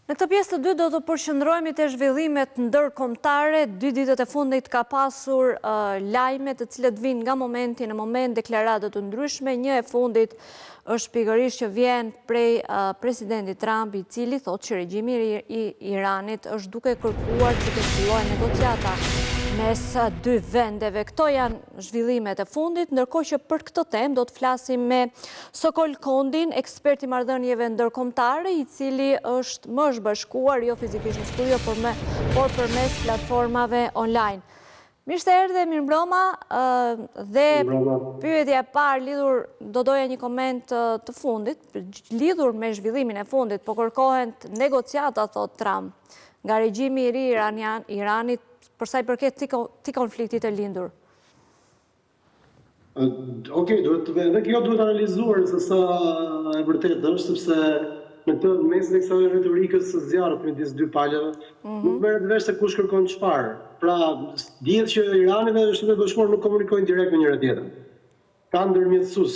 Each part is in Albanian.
Në këtë pjesë të dytë do të përqendrohemi te zhvillimet ndërkombëtare. Dy ditët e fundit ka pasur lajme të cilët vijnë nga momenti në moment, deklarata të ndryshme. Një e fundit është pikërisht që vjen prej presidentit Trump, i cili thotë që regjimi i Iranit është duke kërkuar që të fillojnë negociata mes dy vendeve. Këto janë zhvillimet e fundit, ndërkohë që për këtë temë do të flasim me Sokol Kondin, ekspert i marrëdhënieve ndërkombëtare, i cili është më është bashkuar jo fizikisht në studio, por me por përmes platformave online. Mirë se erdhe, mirëmbrëma dhe pyetja e parë lidhur do doja një koment të fundit, lidhur me zhvillimin e fundit, po kërkohen negociata, thotë Trump, nga regjimi i ri iranian, Iranit Për sa i përket këtij konflikti të lindur. Ok, duhet edhe kjo duhet analizuar se sa e vërtetë është, sepse në këtë mesin e kësaj retorikës së zjarrit midis dy palëve, mm -hmm. nuk merret vesh se kush kërkon çfarë. Pra, dihet që Irani dhe Shtetet e Bashkuara nuk komunikojnë direkt me njëra tjetrën. Ka ndërmjetësues.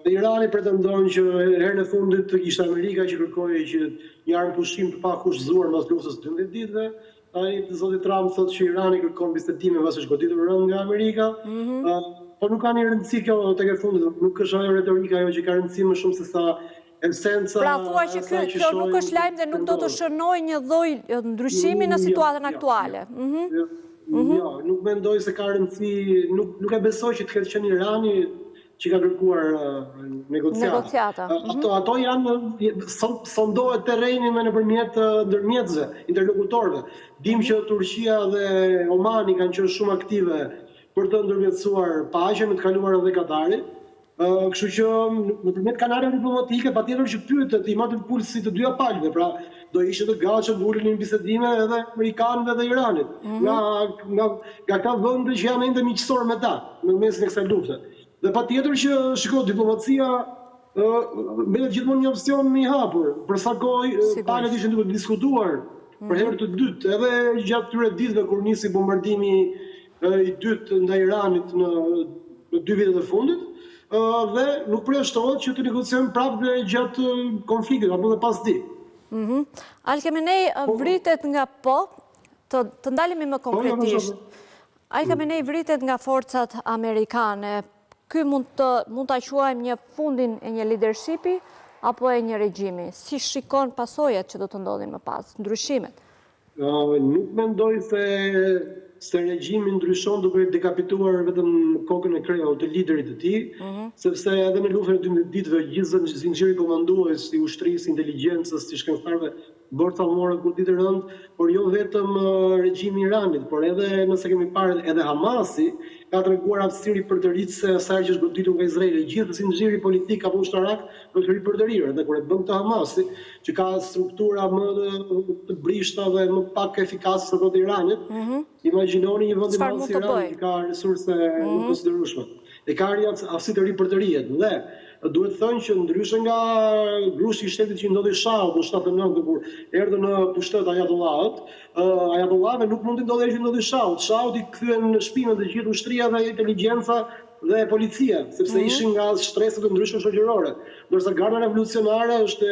Dhe Irani pretendon që herën e fundit ishte Amerika që kërkoi që një armëpushim të pakushtëzuar mbas luftës së 12 ditëve. Tani zoti Trump thotë që Irani kërkon bisedime mbasi është goditur rëndë nga Amerika. Po nuk ka një rëndësi kjo tek e fundit, nuk është ajo retorika ajo që ka rëndësi më shumë se sa esenca Pra thua që ky kjo nuk është lajm dhe nuk do të shënojë një lloj ndryshimi në situatën aktuale. Jo, jo, nuk mendoj se ka rëndësi, nuk nuk e besoj që të ketë qenë Irani që ka kërkuar negociata. Negociata. Ato ato janë sondohet terreni me nëpërmjet ndërmjetësve, interlokutorëve. Dimë që Turqia dhe Omani kanë qenë shumë aktive për të ndërmjetësuar paqen në të kaluarën dhe Katari. Kështu që nëpërmjet kanaleve diplomatike patjetër që pyetet i matet pulsi të dyja palëve, pra do ishin të gatshëm të uleni në bisedime edhe amerikanëve dhe Iranit, mm -hmm. nga nga nga këta vende që janë ende miqësorë me ta në mesin e kësaj lufte. Dhe patjetër që shiko diplomacia mbetet gjithmonë një opsion i hapur, për sa kohë palët ishin duke diskutuar për mhm. herë të dytë, edhe gjatë këtyre ditëve kur nisi bombardimi i dytë ndaj Iranit në në dy vitet e fundit dhe nuk përjashtohet që të negociojnë prapë dhe gjatë konfliktit apo dhe pas tij. Mhm. Ali Khamenei po. vritet nga po, të të ndalemi më po, konkretisht. Ali Khamenei vritet nga forcat amerikane. Ky mund të mund ta quajmë një fundin e një leadershipi apo e një regjimi. Si shikon pasojat që do të ndodhin më pas, ndryshimet? Nuk mendoj se se regjimi ndryshon duke dekapituar vetëm kokën e kreut të liderit të tij, sepse edhe në luftën e 12 ditëve gjithë zinxhiri komandues i ushtrisë, inteligjencës, i shkencëtarëve bërthamorë u godit rëndë, por jo vetëm regjimi i Iranit, por edhe nëse kemi parë edhe Hamasi ka treguar aftësi ripërtëritëse sa herë që është goditur nga Izraeli. Gjithë zinxhiri politik apo ushtarak është ripërtërirë dhe kur e bën këtë Hamasi, që ka struktura më të brishta dhe më pak efikase se ato të Iranit, mhm. imagjinoni një vend i madh si Irani që ka resurse mm -hmm. më të mhm. konsiderueshme. E ka aftësi të ripërtërihet dhe duhet thënë që ndryshe nga grushti i shtetit që ndodhi Shahut në 79 kur erdhën në pushtet ajatollahët, ajatollahëve nuk mund të ndodhë ajo që ndodhi Shahut. Shahut i kthyen në shpinën të gjithë ushtria dhe inteligjenca dhe policia, sepse mm -hmm. ishin nga shtresa të ndryshme shoqërore. Ndërsa Garda Revolucionare është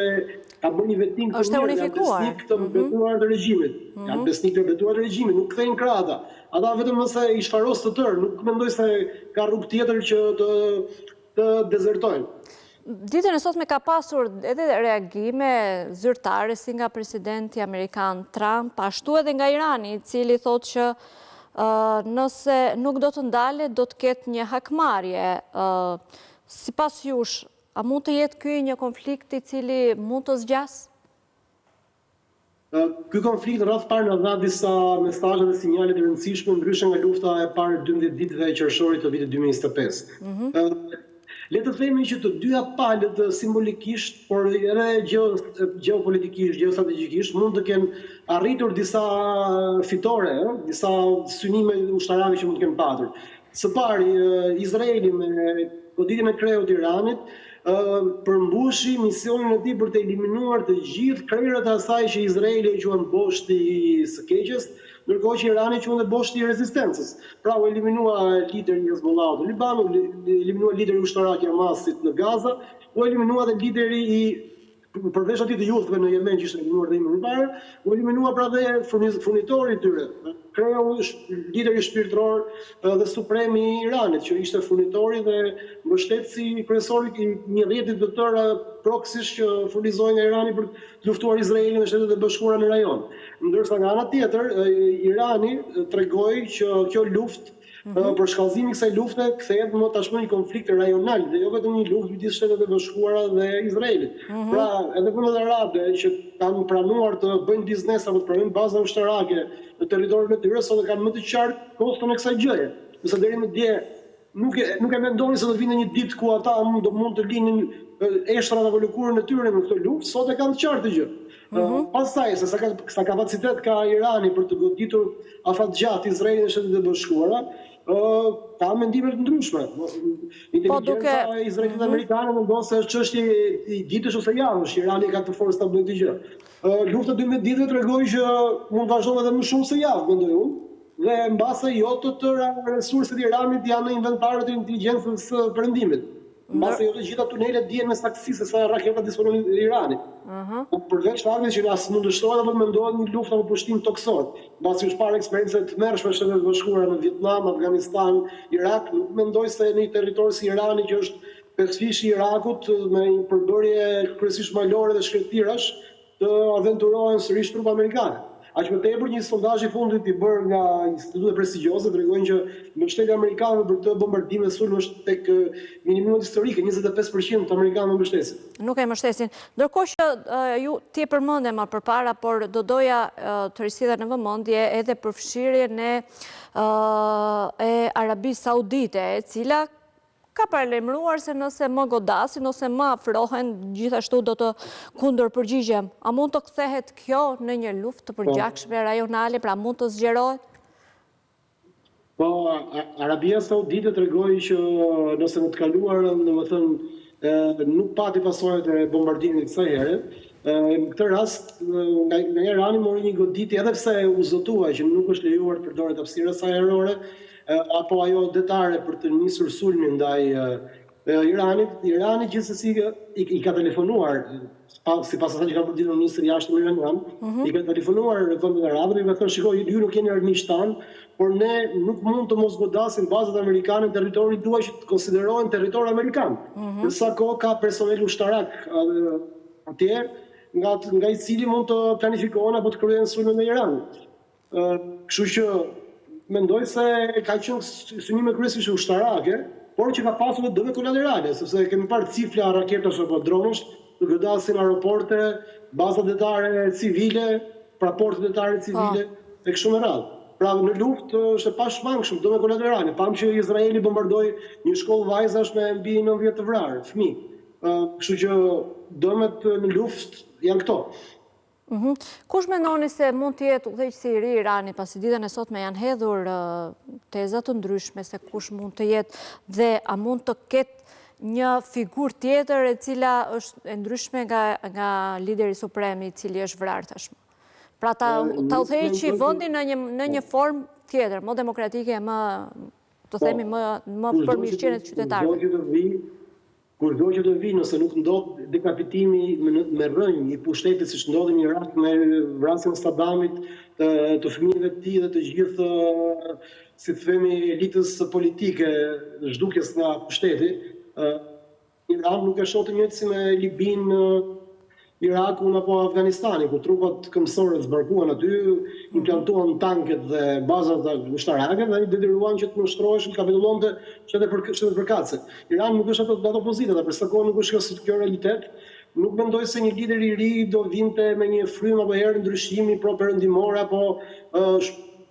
ka bërë një veting të mirë, janë besnikë të mm -hmm. betuar të regjimit. Mm -hmm. Janë besnikë të betuar të regjimit, nuk kthejnë krah ata. Ata vetëm nëse i shfaros të tërë, nuk mendoj se ka rrugë tjetër që të të dezertojnë. Ditën e sotme ka pasur edhe reagime zyrtare si nga presidenti amerikan Trump, ashtu edhe nga Irani, i cili thotë që nëse nuk do të ndalet, do të ketë një hakmarrje. Sipas jush, a mund të jetë ky një konflikt i cili mund të zgjasë? Ky konflikt në radhë të parë na dha disa mesazhe dhe sinjale të rëndësishme ndryshe nga lufta e parë e 12 ditëve e qershorit të vitit 2025. Mm Le të themi që të dyja palët simbolikisht, por edhe gjeopolitikisht, gjeostrategjikisht mund të kenë arritur disa fitore, disa synime ushtarake që mund të kenë patur. Së pari, Izraeli me goditjen e kreut të Iranit përmbushi misionin e tij për të eliminuar të gjithë krerët e asaj që Izraeli e quan boshti i së keqes, ndërkohë që Irani e quan dhe boshti i rezistencës. Pra u eliminua lideri i Hezbollahut në Liban, u eliminua lideri ushtarak i Hamasit në Gaza, u eliminua dhe lideri i. Përveç atij të Huthëve në Jemen që ishte eliminuar dhe më parë, u eliminua pra dhe furnitori i tyre, kreu lideri shpirtëror dhe suprem i Iranit, që ishte furnitori dhe mbështetësi kryesor i një rrjeti të tërë proksish që furnizohej nga Irani për të luftuar Izraelin dhe Shtetet e Bashkuara në rajon. Ndërsa nga ana tjetër, Irani tregoi që kjo luftë Mhm. Përshkallëzimi i kësaj lufte kthehet më tashmë një konflikt rajonal dhe jo vetëm një luftë midis Shteteve të Bashkuara dhe Izraelit. Mhm. Pra, edhe vendet arabe që kanë pranuar të bëjnë biznes apo të pranojnë baza ushtarake në territorin e tyre, sot e kanë më të qartë koston e kësaj gjëje. Nëse deri më dje nuk e nuk e mendonin se do të vinte një ditë ku ata do mund të linin eshtrat apo lëkurën e tyre në këtë luftë, sot e kanë të qartë këtë gjë. Mhm. Pastaj, se sa ka sa kapacitet ka Irani për të goditur afatgjatë Izraelin dhe Shtetet e Bashkuara, ë ka mendime të ndryshme. Po Inteligjenca izraelite mhm. amerikane mendon se është çështje ditësh ose javësh, Irani ka të forcë ta bëjë këtë gjë. Ë lufta e 12 ditëve tregoi që mund të vazhdojë edhe më shumë se javë, mendoj unë, dhe mbase jo të tëra resurset e Iranit janë në inventarët e inteligjencës së Perëndimit. Mbase jo të gjitha tunelet dihen me saktësi se sa raketa disponon Irani. Po përveç faktit që as mund të shtohet apo të mendohet një luftë apo pushtim tokësor, mbasi është parë eksperienca e tmerrshme e Shteteve të Bashkuara në Vietnam, Afganistan, Irak, nuk mendoj se në një territor si Irani që është pesëfishi i Irakut me një përbërje kryesisht malore dhe shkretëtirash, të aventurohen sërish trupa amerikane. Aq më tepër një sondazh i fundit i bërë nga institute prestigjioze tregojnë që mbështetja e amerikanëve për këtë bombardim dhe sulm është tek minimumet historike, 25 për qind të amerikanëve mbështesin. Nuk e mbështesin. Ndërkohë që ju ti e përmende më përpara, por do doja të risillja në vëmendje edhe përfshirjen e e Arabisë Saudite, e cila ka paralajmëruar se nëse më godasin ose më afrohen, gjithashtu do të kundërpërgjigjem. A mund të kthehet kjo në një luftë të përgjakshme rajonale, pra mund të zgjerohet? Po, Arabia Saudite tregoi që nëse në të kaluarën, domethënë, nuk pati pasojat e bombardimit kësaj here, në këtë rast nga Irani mori një goditje edhe pse u zotua që nuk është lejuar të përdoret hapësira e saj ajrore, apo ajo detare për të nisur sulmin ndaj Iranit, Irani gjithsesi i ka telefonuar, sipas asaj që ka bërë të ditur ministri i Jashtëm iranian, mhm. i ka telefonuar vendeve arabe dhe i ka thënë shiko, ju nuk jeni armiq tanë, por ne nuk mund të mos godasim bazat amerikane në territorin tuaj që të konsiderohen territor amerikan. Mm -hmm. Për sa kohë ka personel ushtarak atje, nga nga i cili mund të planifikohen apo të kryhen sulme në Iran. Kështu që mendoj se ka qenë synime kryesisht ushtarake, por që ka pasur edhe dëme kolaterale, sepse kemi parë cifla raketash apo dronësh të godasin aeroporte, baza detare civile, pra porte detare civile e kështu me radhë. Pra në luftë është e pashmangshëm dëme kolaterale. Pamë që Izraeli bombardoi një shkollë vajzash me mbi 90 të vrarë, fëmijë. Kështu që dëmet në luftë janë këto. Mhm. Kush mendoni se mund të jetë udhëheqësi i ri i Iranit, pasi ditën e sotme janë hedhur teza të ndryshme se kush mund të jetë dhe a mund të ketë një figurë tjetër e cila është e ndryshme nga nga lideri suprem i cili është vrarë tashmë. Pra ta ta udhëheqë vendin në një në një formë tjetër, më demokratike, më të themi më më për mirëqenien e qytetarëve. Kushdo që të vijë, nëse nuk ndodh dekapitimi me rrënjë i pushtetit siç ndodhi në Irak me vrasjen e Saddamit, të, të fëmijëve të tij dhe të gjithë si të themi elitës politike, zhdukjes nga pushteti, Iran nuk e shoh të njëjtë si me Libinë, Irakun apo Afganistanin, ku trupat këmbësore zbarkuan aty, implantuan tanket dhe bazat ushtarake dhe i detyruan që të nënshtroheshin, të kapitullonte shtetet për shtetet përkatëse. Irani nuk është ato në ato pozita dhe për sa kohë nuk është kjo kjo realitet, nuk mendoj se një lider i ri do vinte me një frymë apo erë ndryshimi pro-perëndimore apo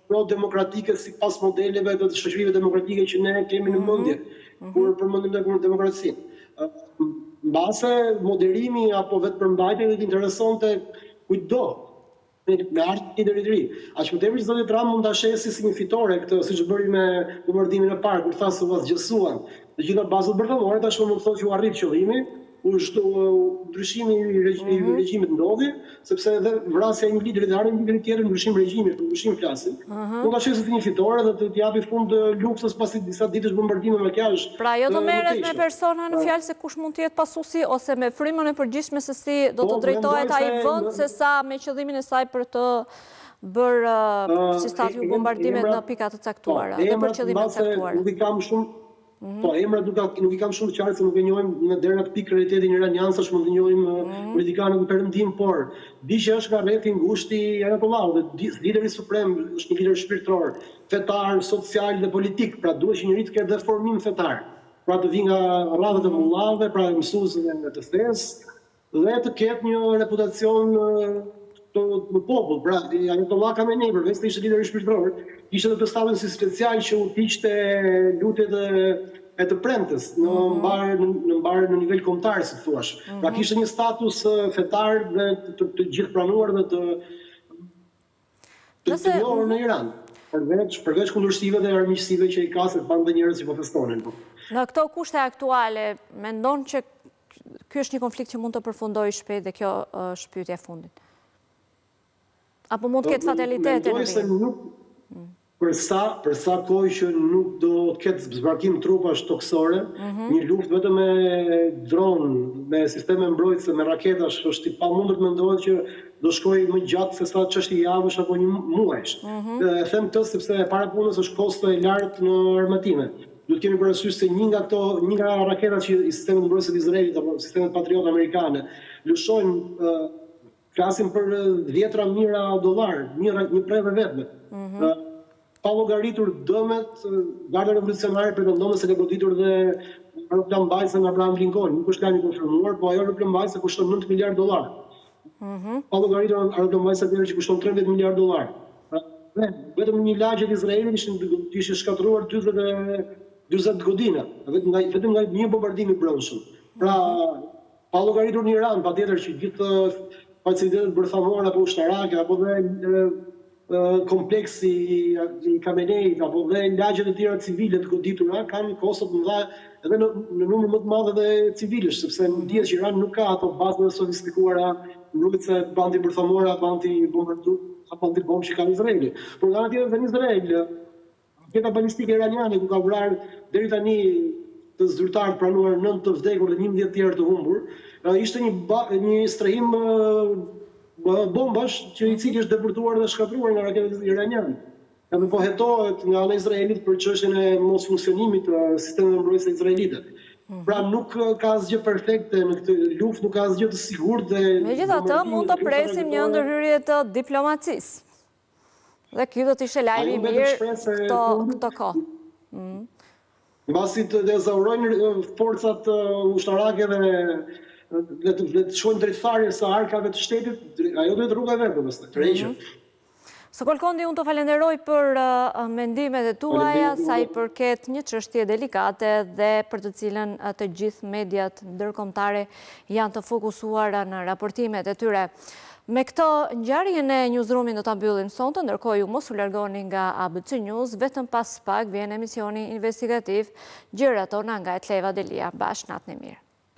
pro-demokratike sipas modeleve të shoqërive demokratike që ne kemi në mendje kur përmendim demokracinë. Mbase moderimi apo vetëpërmbajtja do të interesonte kujtdo me ardhjen e liderit të ri. Aq më tepër që zoti Trump mund ta shesi si një fitore këtë, siç bëri me bombardimin e parë, kur tha se u asgjësuan të gjitha bazat bërthamore, tashmë mund të thotë që u arrit qëllimi, U ndryshimi i mhm. regjimit ndodhi, sepse edhe vrasja e një lideri dhe ardhja e një lideri tjetër ndryshim regjimi, për ndryshim flasim. Mhm. Mund ta shohë si një fitore dhe të japi fund luftës pasi disa ditësh bombardime makiazh. Pra jo të merret me persona në fjalë se kush mund të jetë pasuesi ose me frymën e përgjithshme se si do të po, drejtohet ai vend se sa me qëllimin e saj për të bërë si thatë ju bombardimet në pika të caktuara po, dhe për qëllime të caktuara. Nuk i kam shumë Mhm. Po, emrat nuk, nuk i kam shumë të qartë se nuk e njohim në deri në atë pikë realitetin iranian sa ç'mund të njohim mm -hmm. politikanët në perëndim, por di që është nga rrethi i ngushtë i Ayatollahut dhe lideri suprem është një lider shpirtëror, fetar, social dhe politik, pra duhet që njeriu të ketë dhe formim fetar. Pra të vijë nga radhët e mhm. mullave, pra mësuesve të fesë, dhe të ketë një reputacion të në popull. Pra, Ayatollah Khamenei, përveç se ishte lideri shpirtëror, kishte edhe statusin si special që udhëhiqte lutjet e e të premtes në mhm. mbarë në, në mbarë në nivel kombëtar, si thua. Pra mhm. kishte një status fetar dhe të, të gjithëpranuar dhe të Të Nëse... njohur në Iran, përveç, përveç kundërshtive dhe armiqësive që i ka se pamë dhe njerëz që po festonin. Po. Në këto kushte aktuale, mendon që ky është një konflikt që mund të përfundojë shpejt dhe kjo është pyetja e fundit? Apo mund të ketë fatalitete në vijim? Nuk, mm. Për sa, për sa kohë që nuk do të ketë zbarkim trupash tokësore, mm -hmm. një luftë vetëm me dron, me sisteme mbrojtëse, me raketash, është i pamundur të mendohet që do shkojë më gjatë se sa çështje javësh apo një muajsh. Mm -hmm. E them këtë sepse e para punës është kosto e lartë në armatime. Duhet kemi parasysh se një nga këto, një nga raketat që i sistemet mbrojtëse të Izraelit apo sistemet Patriot amerikane lëshojnë flasim për dhjetra mijëra dollarë, një një predhë e vetme. Mm -hmm. Pa llogaritur dëmet, Garda Revolucionare pretendon se ka goditur dhe aeroplanmbajtësen Abraham Lincoln, nuk është lajm i konfirmuar, po ajo aeroplanmbajtëse kushton 9 miliard dollarë. Mm -hmm. Pa llogaritur aeroplanmbajtëse tjetër që kushton 13 miliard dollarë. Dhe vetëm në një lagje të Izraelit ishin ishin shkatërruar 40 40 godina, vetëm nga vetëm nga një bombardim i brendshëm. Pra, mm -hmm. Pa llogaritur në Iran, patjetër që gjithë facilitetet bërthamore apo ushtarake apo dhe kompleksi i Khameneit apo dhe lagjet e tjera civile të goditura kanë kosto të mëdha edhe në në numër më të madh edhe civilësh, sepse dihet që Irani nuk ka ato baza të sofistikuara mbrojtëse antibërthamore apo antibombardu apo antibombë që ka Izraeli. Por nga ana tjetër dhe në Izrael Raketa balistike iraniane ku ka vrarë deri tani të zyrtarë të pranuar 9 të vdekur dhe 11 të tjerë të humbur, ishte një një strehim bombash që i cili është depërtuar dhe shkatërruar nga raketat iraniane. Edhe po hetohet nga ana e Izraelit për çështjen e mosfunksionimit të sistemeve mbrojtëse izraelite. Mhm. Pra nuk ka asgjë perfekte në këtë luftë, nuk ka asgjë të sigurt dhe Megjithatë, mund të presim një ndërhyrje të diplomacisë. Dhe ky do të ishte lajmi i mirë këto këto kohë. Mm. Mbasi të ezaurojnë forcat ushtarake dhe dhe të, dhe të shkojnë drejt tharjes së arkave të shtetit, ajo do jetë rruga e vetme pastaj, tërheqja. Mm. Sokol Kondi, unë të falenderoj për mendimet e tuaja sa i përket një çështje delikate dhe për të cilën të gjithë mediat ndërkombëtare janë të fokusuara në raportimet e tyre. Me këto ngjarje ne Newsroomin do ta mbyllim sonte, ndërkohë ju mos u largoni nga ABC News, vetëm pas pak vjen emisioni investigativ Gjërat tona nga Etleva Delia. Bashkë natën e mirë.